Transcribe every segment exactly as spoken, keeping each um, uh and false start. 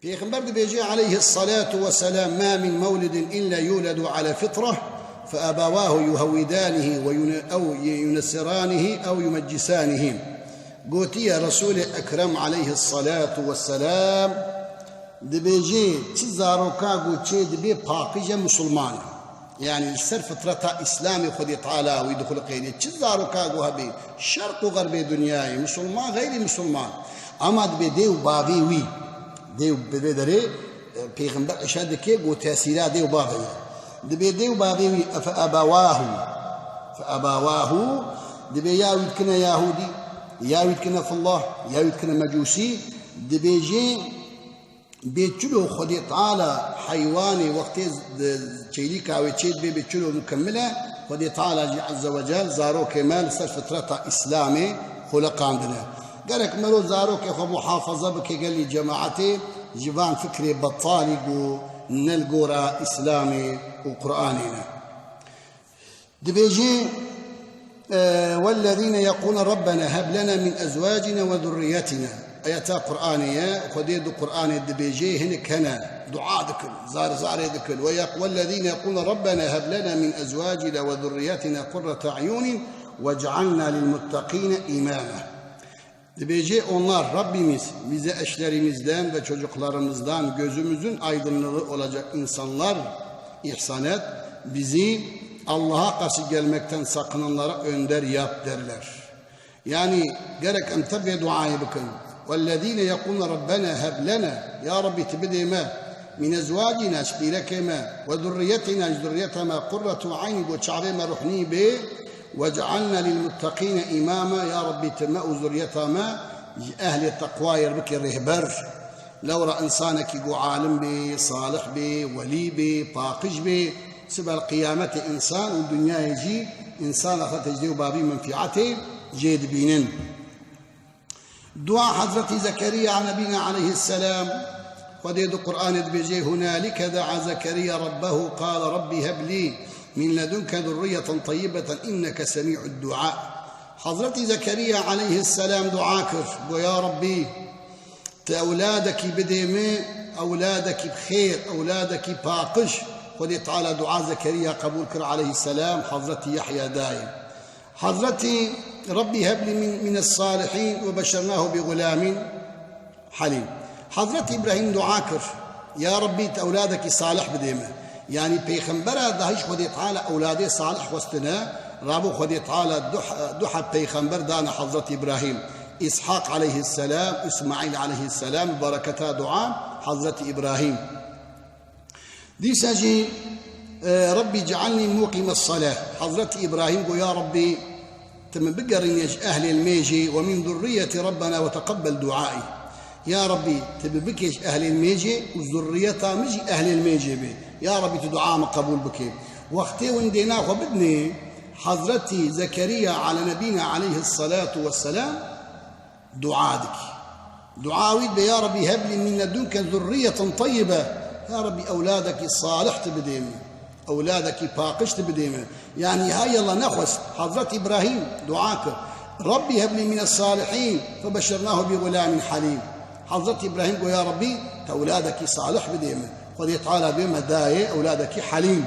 Pêxember dibêje aleyhissalatu vesselam: "Ma min mewlidin illa yuladu ala fitreh, fe abawahu yuhewwidanihi ve yun-, ew yunassiranihi ew yumeccisanihi." Gotiye Resûlê Ekrem aleyhissalatu vesselam, dibêje, çi zaroka ku çê dibê paqij e, misilman e. Yanî li ser fitreta Îslamê Xwedê Teala wî dixuliqênê. Çi zaroka ku hebê, şerq û xerbê dinyayê, misilman, xeyrî misilman. Ama dibê dê û bavê wî, dê û bi vê derê, e, pêxember îşare dike ku tesîra dê û bavê ye. Dibê dê û bavê wî, efe abawahu, fe abawahu, dibê ya wî dikine Yahûdî, ya wî dikine fillah, ya wî dikine Mecûsî, dibêjê, bê çilo Xwedê Teala heywanê wextê z-, di çêlîka wê çê dibê, bê çilo mukemmil e, Xwedê Teala jî Azze ve Cel zarokê me li ser fitreta Îslamê xuliqandine. Gerek mero zarokê xwe muhafaza bike gelî cemaetê, ji van fikrê betalî ku ne li gora Îslamê û Qur'anê ne. Dibêje, e, "Wellezîne yeqûne Rabbena heb lena min ezwacina ve zurriyetina." Ayeta Qur'anê ye, Xwedê di Qur'anê dibêje, hinek hene, dua dikin, zar zarê dikin. Ve yeq-, "Wellezîne yeqûne Rabbena heb lena min ezwacina ve zurriyetina qurrete a'yunin vec'alna lil muttaqîne îmama." Dibêje, onlar, Rabbimiz, bize eşlerimizden ve çocuklarımızdan gözümüzün aydınlığı olacak insanlar ihsan et, bizi Allah'a karşı gelmekten sakınanlara önder yap derler. Yani gerek em tevê duayê bikin. Wellezîne yeqûne Rabbena heb lena, ya Rabbî, tu bidê me, min ezwacina, ji pîrekê me, ve zurriyetina, ji zurriyeta me, qurretu eynî, ku çavê me ruhnî bê, "Vec'alna lil muttaqîne îmama", ya Rabbî, tu me û zuriyeta me ji ehlê teqwayê re bike rêhber. Lewra însanekî ku alim bê, salih bê, welî bê, paqij bê, sibel qiyametê însan û dinyayê jî însan axirete ji dê û bavî menfîetê jê dibînin. Dua Hazretî Zekeriya nebîna aleyhisselam. Xwedê di Qur'anê dibêje, "Hunalike da'a Zekeriya Rabbehu, qale Rabbî heblî min ledunke zurriyeten teyyibeten inneke semî'ud dua." Hazretî Zekeriya aleyhisselam dua kir, got, "Ya Rabbî, tu ewladekî bidê min, ewladekî bi xêr, ewladekî paqij." Xwedê Teala dua Zekeriya qebûl kir aleyhisselam, Hazretî Yahya dayê. Hazretî Rabbî heblî min, mine salihîn ve beşernahu bi gulamin helîm. Hazretî Îbrahîm dua kir, "Ya Rabbî, tu ewladekî salih bidê me." Yanî pêxembera dahî ji Xwedê Teala ewladê salih xwestine, rabû Xwedê Teala du, du heb pêxember dane Hazretî Îbrahîm. Îshaq aleyhisselam, Îsmaîl aleyhisselam, bereketa dua Hazretî Îbrahîm. Dîsa jî, e, "Rabbî cealnî muqîmes saleh." Hazretî Îbrahîm got, "Ya Rabbî, tu min bigerîne ji ehlê mêjê, ve min zurriyetî Rabbena ve teqebbel duaî." Ya Rabbî, tu min bike ji ehlê mêjê û zurriyeta min jî ehlê mêjê be. Ya Rabbî, tu dua min qebûl bike. Wextê win dêna xwe bidinê, Hazretî Zekeriya ala nebîna aleyhisselatu vesselam, dua dikî. Dua wî dibe, "Ya Rabbî, heblî min ledunke zurriyeten teyyibe." Ya Rabbî, ewladekî salih tu bidê min. Ewladekî paqij tu bidê min. Yanî, hay Allah, nexwest. Hazret Îbrahîm dua kir, "Rabbî heblî mine salihîn, febeşşernahu bi gulamin helîm." Hazret Îbrahîm got, "Ya Rabbî, tu ewladekî salih bidê min." Xwedê Teala bê me dayê ewladekî helîm.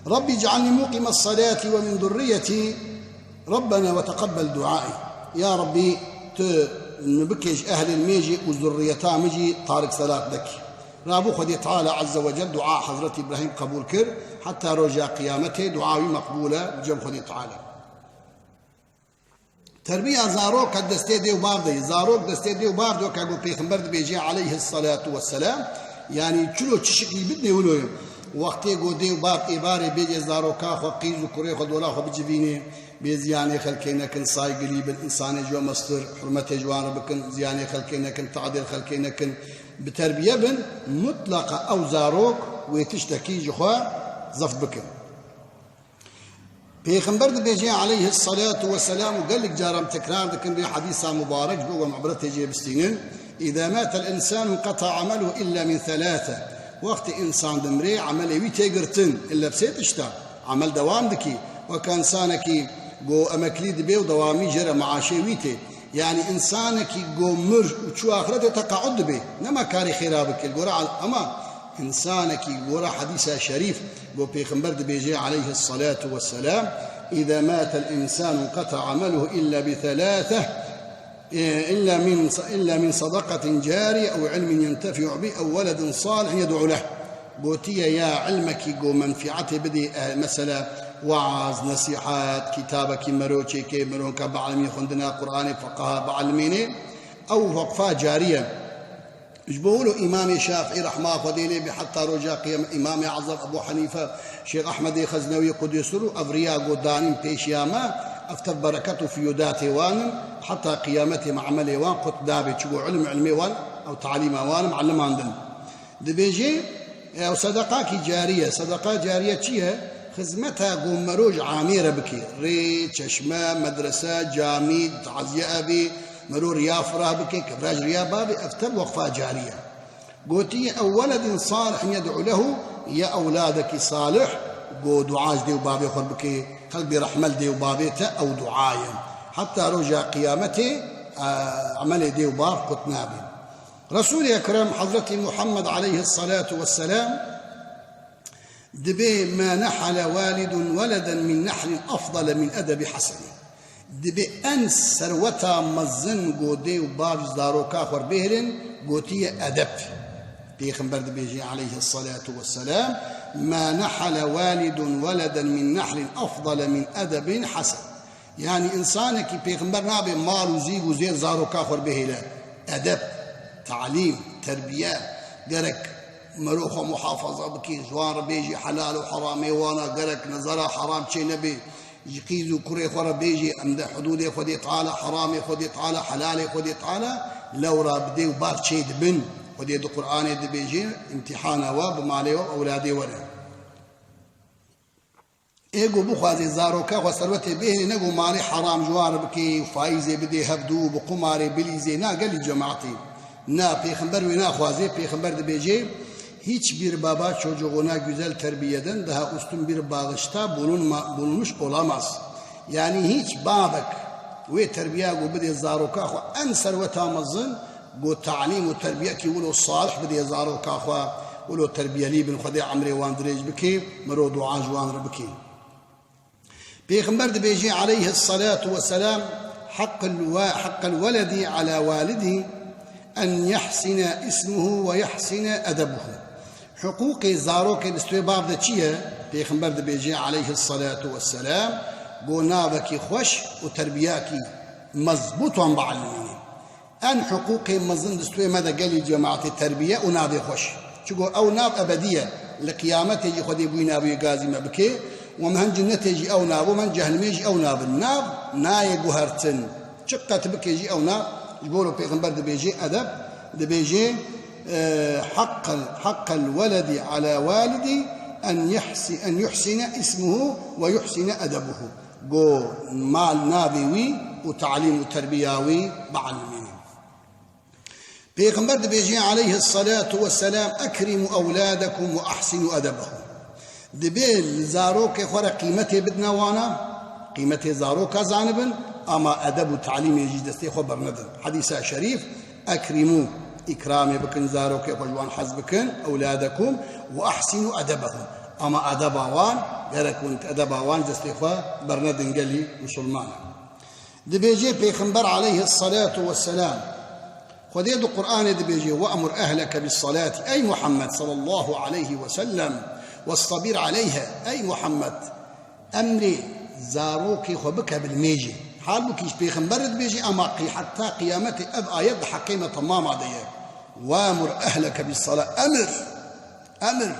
"Rabbî cealnî muqîme salati ve min zurriyetî." Rabbena ve teqebbel duaî. Ya Rabbî, tu min bike ji ehlê mêjê û zurriyeta min jî tarik selat nekî. Rabû Xwedê Teala Azze ve Cel dua Hazret Îbrahîm qebûl kir, heta roja qiyametê dua wî meqbûl e bi cem Xwedê Teala. Terbiya zarok destê dê û bav de ye. Zarok destê dê û bav de, weke ku Pêxember dibêje aleyhisselatu vesselam, yanî çilo çi şiklî bidinê wilo ye. Wextê ku dê û bav êvarê bêje zaroka xwe, qîz û kurê xwe, dola xwe bicivînê, Bê ziyanê xelkê nekin, saygilî bin, însanê ji we mestir, hurmetê ji wan re bikin, ziyanê xelkê nekin, tadêl xelkê nekin, bi terbiye bin, mutlaqa ew zarok wê tiştekî ji xwe zeft bikin. Pêxember dibêje aleyhisselatu vesselam û gelek caran tekrar dikin vê hedîsa mubarek ji bo we ibretê jê bistînin, "Îza matel însanu inqeta ameluhu illa min selase." Wextê însan dimrê, emelê wî tê girtin, illa bi sê tişta. Emel dewam dikî. Weka însanekî ku emeklî dibê û dewamî jê re meaşê wî tê. Yanî însanekî go mir û çû axretê teqaud dibe. Nema karê xêra bike. Li gora al-, ema însanekî gora hedîsa şerîf go Pêxember dibêje aleyhissalatu vesselam, "Îza matel însanu qeta ameluhu illa bi thelâtheh, e, illa min, illa min sadakatin cariye ew ilmin yentefi'u bi ew weledin salihin yed'u leh." Gotiye ya ilmekî go menfiatê bidê, eh, mesela waaz, nesîhet, kitabekî mero çêkê, mero ka bielmî xwendina Qur'anê, feqeha bielmînê, ew weqfa cariye. Ji bo wilo Îmamê Şafîî rehma Xwedê lê bê heta roja qiyam-, Îmamê Ezam Ebû Henîfe, Şêx Ehmedê Xeznewî Qudîsûr û ev riya go danîn pêşiya me, ev tev bereket û fiyûdatê wan in, heta qiyametê me emelê wan qut nabe, çi go ilm ilmê wan ew talîma wan in, muelliman din. Dibêje, ew sedeqakî cariye. Sedeqa cariye çi ye? Xizmeta ku mero ji amê re bike. Rê, çeşme, medrese, camî, taziye evî, mero riya firah bike, kevra ji riya bavê, ev tev weqfa cariye. Gotiye, "Ew weledin salihin yed'u lehu", ya ewladekî salih, ku dua ji dê û bavê xwe bike, qelbê rehme li dê û bavê te, ew dua ye. Heta roja qiyametê, e, emelê dê û bav qut nabe. Resûlê Ekrem Hezretî Muhammed aleyhissalatu vesselam dibê, "Ma nehale walidun weleden min nehlin afdale min edebi hasenî." Dibê en serweta mezin go dê û bav ji zaroka xwe bihêlin, gotiye edeb. Pêxember dibêje aleyhissalatu vesselam, "Ma nehale walidun weleden min nehlin afdale min edebin hasen." Yanî însanekî pêxember nabe mal û zîv û zêr zaroka xwe bihêle. Edeb, talîm, terbiye, gerek mero xwe muhafaza bike, ji wan re bêjî helal û heramê wana, gerek nezara heram çê nebe, ji qîz û kurê xwe re bêjî em di hudûdê Xwedê Teala, heramê Xwedê Teala, helalê Xwedê Teala, lewra bi dê û bav çê dibin. Xwedê di Qur'anê dibêje, îmtîhana we bi malê we, ewladê we re. Ê ku bixwaze zaroka xwe serwetê bihêle, ne ku malê heram ji wan re bike, faîzê bidê hevdû, bi qumarê bilîzê, na gelî cemaetê. Na, pêxember wê naxwaze, pêxember dibêje, "Hiçbir baba çocuğuna güzel terbiyeden daha üstün bir bağışta bulunma-, bulunmuş olamaz." Yanî hîç babek wê terbiya ku bidê zaroka xwe en serweta mezin, Got, talîm û terbiyekî wilo salih bidê zaroka xwe, wilo terbiyelî bin, Xwedê emrê wan dirêj bike, miro dua ji wan re bike. Pêxember dibêje, aleyhissalatu vesselam, "Haqqul we-, haqqul weledi ala walidî en yehsine ismuhu ve yehsine edebuhu." Hiqûqê zarokê li stwê bav de çi ye? Pêxember dibêje, aleyhissalatu vesselam, go navekî xweş û terbiyakî mezbût wan bielmîne. En hiqûqê mezin di stûyê me de gelî cemaetê terbiye û navê xweş. Çigo ew nav ebedî ye. Li qiyametê jî Xwedê bûyî navê gazî me bike. Û em hin cinnetê jî ew nav, û em hin cehlimê jî ew nav in. Nav nayê guhertin. Çi qet bike jî ew nav. Ji bo Pêxember dibêje edeb, dibêje, e, "Haqqel, haqqel weledi ala walidi en yehsi-, en yuhsine ismuhu ve yuhsine edebuhu." Go mal navê wî û talîm û terbiya wî bielmînin. Pêxember dibêje, aleyhissalatu vesselam, "Ekrimu ewladekum ve ahsinu edebahum." Dibê li zarokê xwe re qîmetê bidine wana, qîmetê zaroka zanibin, ama edeb û talîmê jî destê xwe bernedin. Hedîsa şerîf, "Ekrimû", îkramê bikin, zarokê xwe ji wan hez bikin, "ewladekum ve ahsinu edebahum." Ama edeba wan, gerek hûn edeba wan destê xwe bernedin gelî misilmanan. Dibêje Pêxember aleyhissalatu vesselam, Xwedê di Qur'anê dibêje, "We'mur ehleke bis-salati", ey Muhammed sallallahu aleyhi ve sellem, "Westabir aleyha", ey Muhammed, emrê zarokê xwe bike bi limêjê. Halbûkî ji Pêxember re dibêje, ama qî-, heta qiyametê ev ayet di heqê me temama de ye. "We'mur ehleke bis-sala", emir. Emir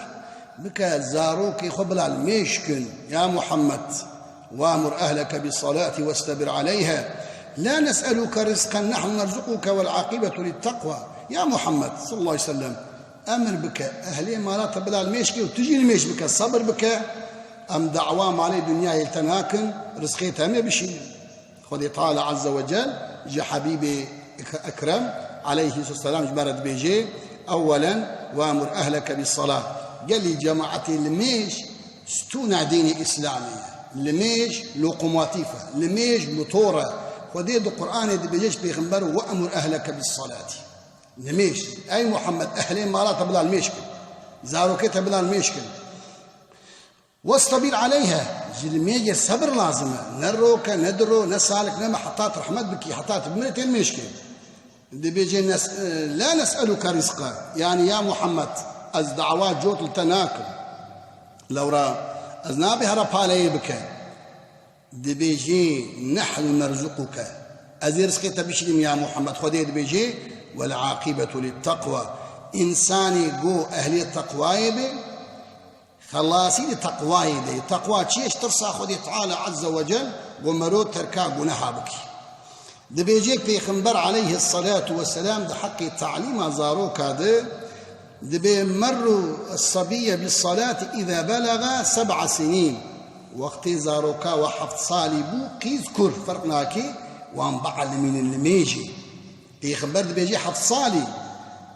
bike zarokê xwe bila limêj kin. Ya Muhammed, "We'mur ehleke bis-salati westabir aleyha. La nes'eluke rizqen, nahnu nerzuquke vel aqibetu lit-teqwa." Ya Muhammed sallallahu aleyhi ve sellem, emir bike, ehlê mala te bila limêj ke û tu jî limêj bike, sabir bike. Em dawa malê dinyayê li te nakin, rizqê te em ê bişînin. Xwedê Teala Azze ve Cel ji Habîbê Ek-, Ekrem aleyhisselam ji me re dibêje, ewwelen, "We'mur ehleke bis-salah." Gelî cemaetê limêj stûna dînê Îslamê ye. Limêj lokomotif e, limêj motor e. Xwedê di Qur'anê dibêje ji pêxember, "We'mur ehleke bis-salati." Nimêj. Ey Muhammed, ehlê mala te bila nimêj kin. Zarokê te bila nimêj kin. "Westabir aleyha." Ji nimêjê sebir lazim e. Ne roke, ne diro, ne salik, ne me heta tu rehmet bikî, heta tu bimirî tê nimêj kê. Dibêje, "Nes-, la nes'eluke rizqa." Yani ya Muhammed, ez dawa cot li te nakim. Lewra ez nabê here paleyê bike. Dibêjê, "Nehnu nerzuquke." Ez ê rizqê te bişînim ya Muhammed. Xwedê dibêjê, "Wel aqibetu lit teqwa." Însanê go ehlê teqwayê be, xelasî di teqwayê de ye. Teqwa çi ye? Ji tirsa Xwedê Teala Azze ve Cel, go mero terka guneha bikî. Dibêje Pêxember aleyhisselatu vesselam di heqê talîma zaroka de, dibê, "Merru es-sabiyye bis-salati iza belaga seb'a sinîn." Wextê zaroka we heft salî bû, qîz kur, ferq nake, wan bialimînin nimêjê. Pêxember dibêje heft salî,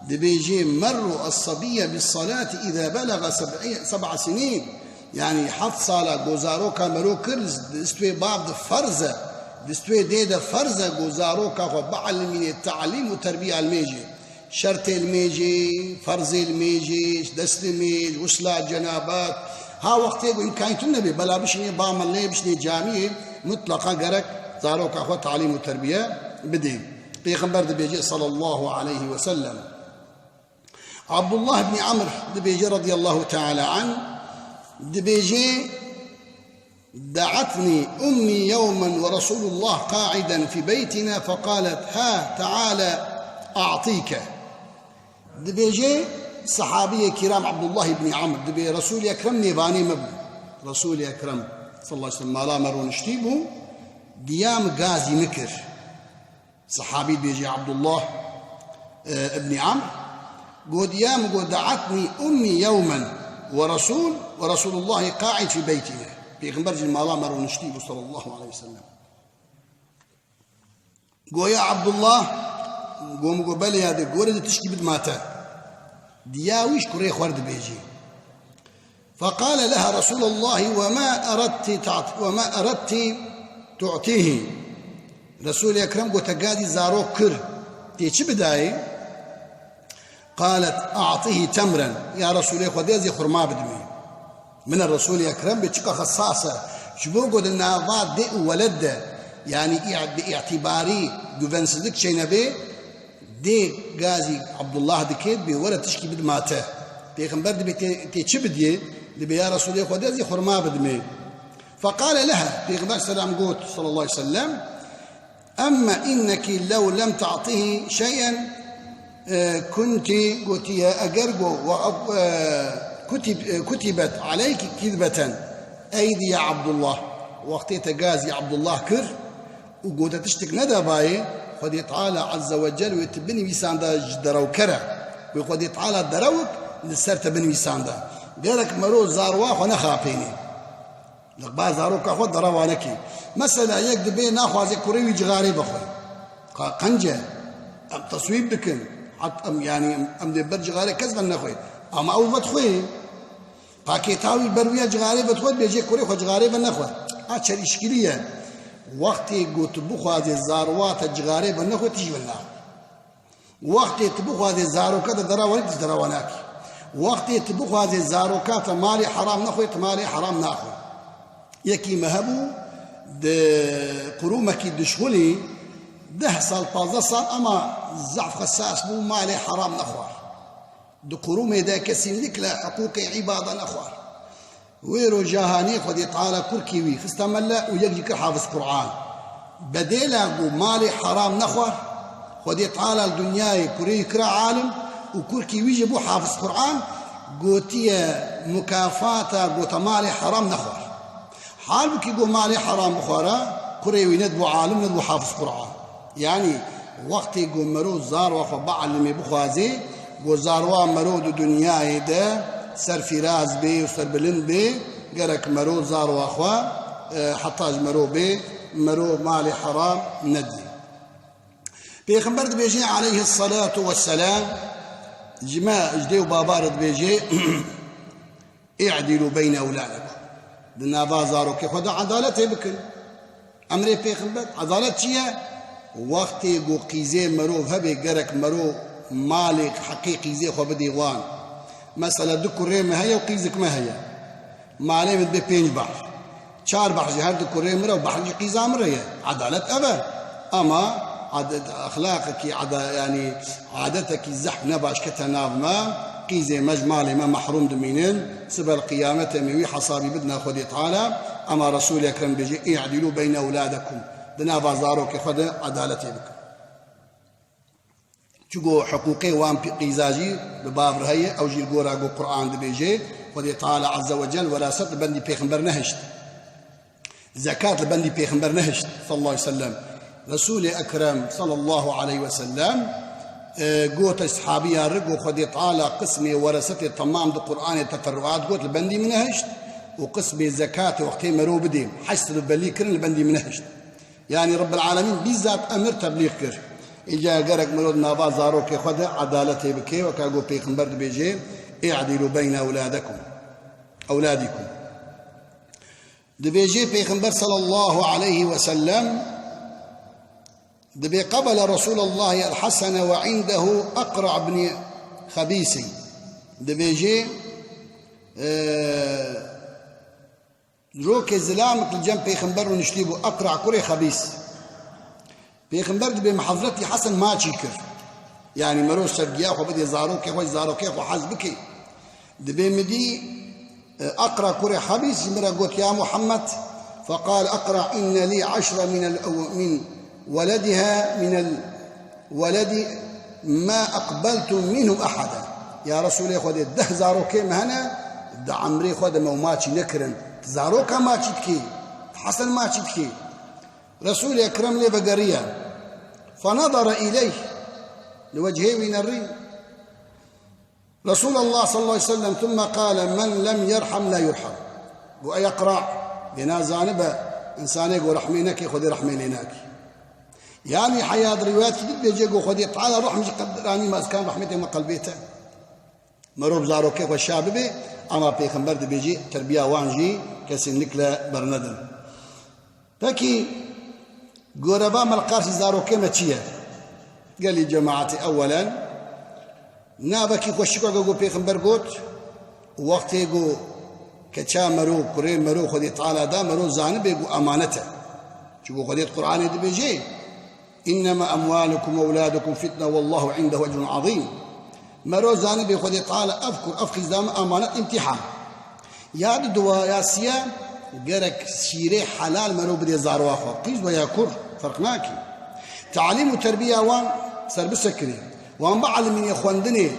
dibêje, "Merru es-sabiyye bis-salati iza belaga seb'i-, seb'a sinîn." Yani heft sala go zaroka mero kir, di stwê bav de ferz e, di stwê dê de ferz e go zaroka xwe bialimînê, talîm û terbiya limêjê. Şertê limêjê, ferzê limêjê, dest limêj, wusla, cenabat. Ha wextê ku îmkanî tune be, bela bişinê ba melê, bişinê camiyê, mutlaqa gerek zaroka xwe talîm û terbiye bidê. Pêxember dibêje sallallahu aleyhi ve sellem. Abdullah ibn Amr dibêje radiyallahu teala anh, dibêje, "Da'atni ummi yewmen ve Resulullah qa'iden fi beytina feqalet, ha teala a'tike." Dibêje sahabiyê kiram Abdullah ibn Amr, dibê Resul-i Ekrem mêvanê me bû. Resul-i Ekrem sallallahu aleyhi ve sellem mala me roniştî bû, diya min gazî min kir. Sahabî dibêje Abdullah, e, ibn Amr, got, ya min got, "Da'atni ummi yewmen ve Resul, ve Resulullahi qa'id fi beytina." Pêxember jî mala me roniştî bû sallallahu aleyhi ve sellem. Goya Abdullah, go min go belê ya de, gore de tişkî bidima te. Diya wî ji kurê xwe re dibêjî. Feqale leha Resulullahi ve ma eredti ta'ti-, ve ma eredti tu'tihi. Resul-i Ekrem gote, gazî zarok kir, tê çi bidayê? Qalet, "A'tihi temren." Ya Resulê Xwedê, ez ê xurma bidimê. Min e Resul-i Ekrem bê çika xesas e. Ji bo ku di nava dê û weled de, yanî î-, bi îtîbarî güvensizlik çênebê, dê gazî Abdullah dike, bê were tişkî bidima te. Pêxember dibê tê, tê çi bidiyê? Dibê ya Resulê Xwedê, ez ê xurma bidimê. Feqale leha, Pêxember selam got, sallallahu aleyhi ve sellem, "Emme inneki lew lem ta'tihi şey'en, e, kunti," gotiye, eger go, wa, e, kutib-, e, "kutibet aleyki kizbeten." Ey diye Abdullah, wextê te gazî Abdullah kir û gote tiştek nedabayê, Xwedê Teala Azze ve Cel wê tu binivîsanda ji derewker e. Wê Xwedê Teala derewk li ser te binivîsanda. Gerek mero zarwa xwe nexapênê. Li ba zaroka xwe derewa nekî. Mesela yek dibê naxwaze kurê wî cixarê vexwe. Ka qenc e. Em teswîb dikin. Hat em, yanî em, em dê ber cixarê kes ve nexwe. Ama ew vedixwe. Pakêta wî ber wî ya cixarê vedixwe, bêjê kurê xwe cixarê ve nexwe. A çelîşkilî ye. Wextê ku tu bixwazê zarwa te cixarê ve nexwe, tu jî ve naxwe. Wextê tu bixwazê zaroka te derewa nekî, tu derewa nakî. Wextê tu bixwazê zaroka te malê heram nexwê, tu malê heram naxwê. Yekî me hebû, di qurûmekî dişxulî, deh sal, pazdeh sal, ema zehf xesas bû, malê heram nexwar. Di qurûmê de kesînlikle hiqûqê îbada nexwar. Wê roja hanê Xwedê Teala kurkî wî xiste mele û yek jî kir hafiz Qur'an. Bedêla ku malê heram nexwar, Xwedê Teala li dinyayê kurê wî kira alim û kurkî wî jî bû hafiz Qur'an, gotiye mukafata ku te malê heram nexwar. Halbûkî ku malê heram bixwara, kurê wî ne dibû alim, ne dibû hafiz Qur'an. Yanî wextê ku mero zarwa xwe bielime, bixwazê ku zarwa mero di dinyayê de serfîraz bê û serbilind bê, gerek mero zarwa xwe, e, heta ji mero bê, mero malê heram nedê. Pêxember dibêje aleyhisselatu vesselam, ji me, ji dê û baba re dibêje, "I'dilu beyne ewladikum." Di nava zarokê xwe de edaletê bikin. Emrê pêxember, edalet çi ye? Wextê ku qîzê merov hebe, gerek merov malê heqê qîzê xwe bidê wan. Mesela du kurê me heye û qîzik me heye. Malê min dibe pênc behr. Çar behr ji her du kurê min re û behr jî qîza min re ye. Edalet ev e. Ama ad-, exlaqekî eda-, yanî adetekî zehf nebaş kete nav me, qîzê me ji malê me mehrûm dimînin, sibel qiyametê me wî hesabî bidine Xwedê Teala, ema Resûlê Ekrem dibêje, "Î'dîlû beyne ewlâdekum." Di nava zarokê xwe de edaletê bikin. Çigo hiqûqê wan pî-, qîza jî bi bav re heye, ew jî li gora ku Qur'an dibêje, Xwedê Teala Azze ve Cel weraset li bendî pêxember nehişt. Zekat li bendî pêxember nehişt, sallallahu aleyhi ve sellem. Resûlê Ekrem, sallallahu aleyhi ve sellem, e, gote sahabiyan re, got, Xwedê Teala qismê werasetê temam di Qur'anê teferruat got, li bendî min nehişt û qismê zekatê wextê merov bidê, hesr û belî kirin li bendî min nehişt. Yanî Rabbil Alemîn bîzat emir teblîx kir. Îca gerek mirov di nava zarokê xwe de edaletê bike, weka ku Pêxember dibêje, "Î'dîlû beyne ewlâdekum, ewlâdîkum." Dibêje Pêxember sallallahu aleyhi ve sellem, dibê, "Qebele Resûlullahî el-Hesene ve indehu Eqra' ibnî Xebîsî." Dibêje, e, Rokê zilamik li cem Pêxember rûniştî bû, Eqra' kurê Xebîs. Pêxember dibê min Hezretî Hesen maçî kir. Yanî mero sergiya xwe bidê zarokê xwe, zarokê xwe hez bike. Dibê min dî, e, Eqra' kurê Xebîs ji min re got, "Ya Muhammed." Feqal Eqra', "Inne lî eşre minel ew-, min welediha minel weledî ma eqbeltu minhu ehada." Ya Resûlê Xwedê, deh zarokê me hene, di emrê xwe de me û maçî nekirin. Tu zaroka maçî dikî, Hesen maçî dikî. Resûlê Ekrem lê vegeriye. Fenezere îleyh. Li wecihê wî nerî. Resûlullah sallallahu aleyhi ve sellem thumme qale, "Men lem yerham la yurham." Got, ey Eqra', vêna zanibe, însanê ku rehmê neke, Xwedê rehmê lê nake. Yanî heya di rîwayetî din dibêje ku Xwedê Teala rehm ji qelb anî, ma ez karim rehmetê me qelbê te. Merov zarokê xwe şa bibe, ama Pêxember dibêje terbiya wan jî kesinlikle bernedin. Pekî, goreba me li qarşî zarokê me çi ye? Gelî cemaetê, ewelen, navekî xweşik weke ku Pêxember got, wextê ku keça mero, kurê mero Xwedê Teala da, mero zanibe ku emanet e. Çunku Xwedê di Qur'anê dibêje, "Innema emwalukum ve evladukum fitne wallahu indehu ecrun azîm." Mero zanibe Xwedê Teala ev kur, ev xîza me emanet, îmtîhan. Ya di duwa ya siya gerek şîrê helal mero bidê zaroa xwe. Qîz we ya kur, ferq nake. Talîm û terbiya wan serbise kirê. Wan bielmînê xwendinê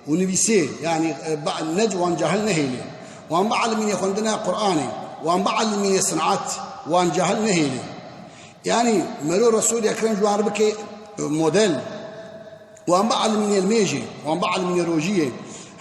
û nivîsê, yanî, e, ba-, ne wan cahil nehêlê. Wan bielmînê xwendina Qur'anê. Wan bielmînê sinat, wan cahil nehêlê. Yanî mero Resûlê Ekrem ji wan re bike, e, model. Wan bielmînê limêjê, wan bielmînê rojiyê.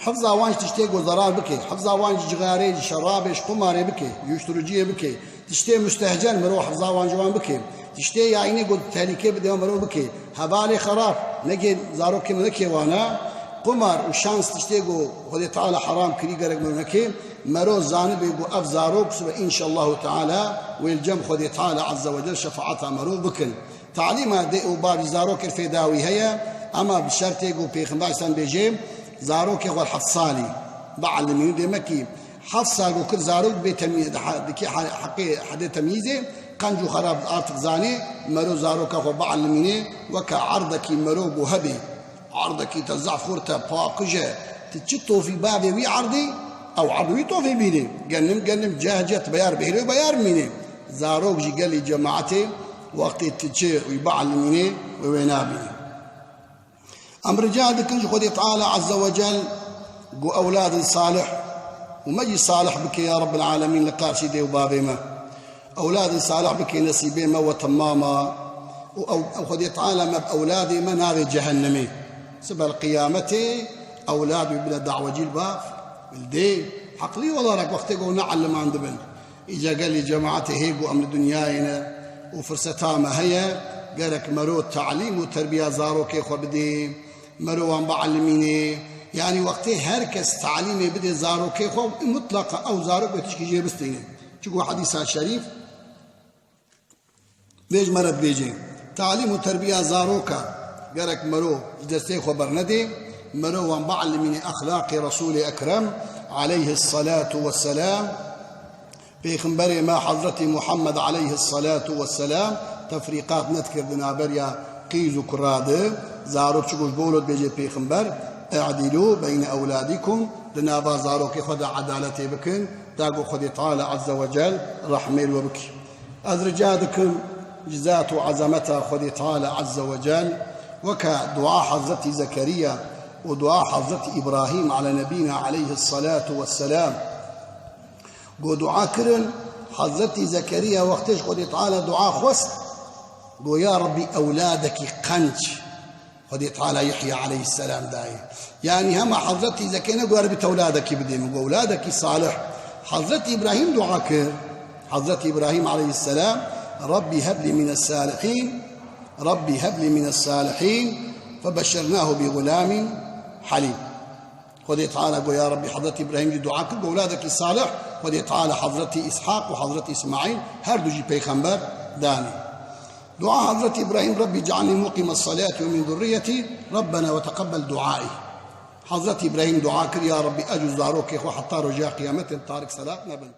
Hifza wan ji tiştê ku zerar bike, hifza wan ji cigarê, ji şerabê, ji qumarê bike, ji uyuşturuciyê bike. Tiştê mustehcen mirov hifza wan ji wan bike. Tiştê yayînê ku tehlîke bide mirov bike. Hevalê xerab, neke zarokê me neke wana. Qumar û şans tiştê ku Xwedê Teala heram kirî gerek mirov neke. Mero zanibe ku ev zarok sibe înşallahu Teala wê li cem Xwedê Teala Azze ve Cel şefaeta mero bikin. Talîma dê û bav ji zarokê fêda wî heye, ema bi şertê ku Pêxember sen bêje, zarokê xwe heft salî bielmînî, demekî heft sal ku kir zarok dibê temî-, ha-, dikê ha-, heqê hedê temyîzê, qenc û xerab artık zanê, mero zaroka xwe bielmînê, weke erdekî mero ku hebê. Erdekî te zehf xurt e, paqij e. Tu çi tofî bavê wî erdî, ew erd wî tofî bînî. Genim, genim, ceh, ceh, tu beyar bihêlê û beyar bimînî. Zarok jî gelî cemaetê, wextê tu çi wî bielmînî, wê wê nabînî. Em rica dikin ji Xwedê Teala Azze ve Cel ku ewladin salih û me jî salih bike ya Rabbil Alemîn li qarşî dê û bavê me. Ewladên salih bike nesîbê me we temama û ew, ew Xwedê Teala me bi ewladê me navê cehennemê. Sibel qiyametê ewlad wî bile dawecî li bav, li dê. Heqlî olarak wextê ku ne eliman dibin. Îca gelî cemaetê hê ku em li dinyayê ne û firseta me heye, gerek mero talîm û terbiya zarokê xwe bidê. Mero wan bielmînê. Yanî wextê her kes talîmê bidê zarokê xwe, mutlaqa ew zarok wê tişkî jê bistîne. Çunku hedîsa şerîf, Vê ji me re dibêje, talîm û terbiya zaroka gerek mero ji destê xwe bernedê, mero wan biellimîne exlaqê Resûlê Ekrem aleyhis salatu vesselam. Pêxemberê me Hezretî Muhammed aleyhis salatu vesselam tefrîqat nedikir di navberiya qîz û kura de. Zarok çi goş bolo dibêje pêxember, "E'dîlû beyne ewladikum", di nava zarokê xwe de edaletê bikin, ta ku Xwedê Teala Azze ve Cel rehmê li we bike. Ez rica dikim ji zat û ezameta Xwedê Teala Azze ve Cel, weke dua Hezretî Zekeriya û dua Hezretî Îbrahîm ala nebîna aleyhis salatu vesselam, Go dua kirin, Hezretî Zekeriya wextê ji Xwedê Teala dua xwest, go, "Ya Rebbî, ewladekî qenc Xwedê Teala Yehya aleyhisselam dayê." Yanî hema Hezretî Zekeriya ne go, "Ya Rebbî, te ewladekî bidê min." Go, "Ewladekî salih." Hezretî Îbrahîm dua kir. Hezretî Îbrahîm aleyhisselam, "Rebbî heb lî mines salihîn, Rebbî heb lî mines salihîn, febeşşernahu bi gulâmin helîm." Xwedê Teala got, ya Rebbî, Hezretî Îbrahîm jî dua kir, got, "Ewladekî salih." Xwedê Teala Hezretî Îshaq û Hezretî Îsmaîl her du jî peyxember danî. Dua Hezretî Îbrahîm, "Rebbî cealnî muqîmes salati ve min zurriyetî, Rebbena ve teqebbel duaî." Hezretî Îbrahîm dua kir, "Ya Rebbî, ez û zarokê xwe heta roja qiyametê tarik selat nebin."